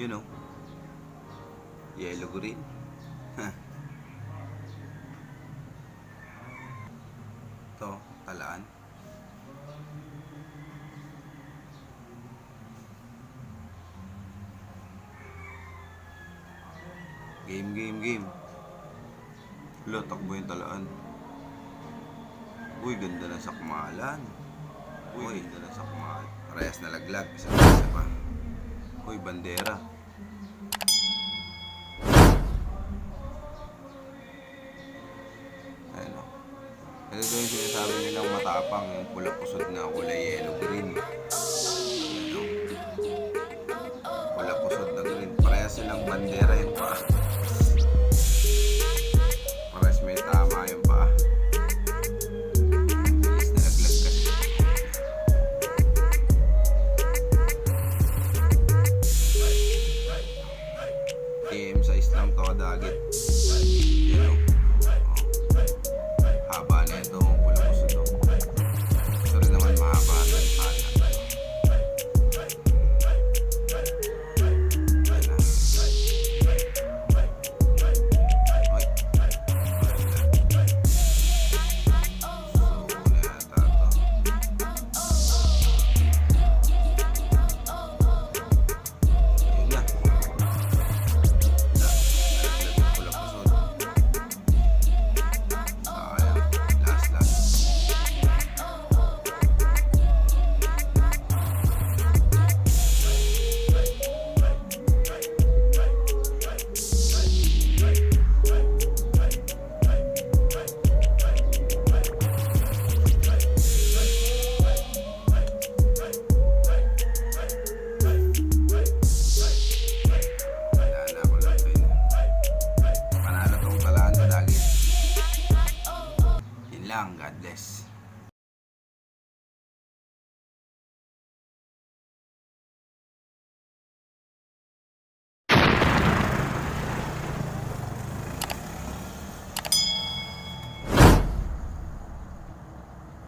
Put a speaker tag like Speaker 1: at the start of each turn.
Speaker 1: Yun oh. Yellow green. Ito, talaan. Game, game, game. Wala, takbo yung talaan. Uy, ganda ng sakmalan. Uy, ganda ng sakmalan. Parehas na laglag. Isa pa, isa pa. Uy, bandera. Ayan o. Ito daw yung sinasabi nilang matapang, yung pula pusod na kulay yellow green. Ayan o. Pula pusod na green. Parehas silang bandera yung paa. Parehas may tama yung paa. Bilis na laglag kasi. KM size lang to, kadagit. Yan o. Oh. Haba na ito, pula pusod o. Ito rin naman mahaba rin sana. Ayan na. Ay. So, wala yata to. Ayun na. Wala. Nalaglag yung pula pusod. Sayang. Last, last. Wala na ako lang to yun. Panalo tong talaan, kadagit. Yun lang. God bless.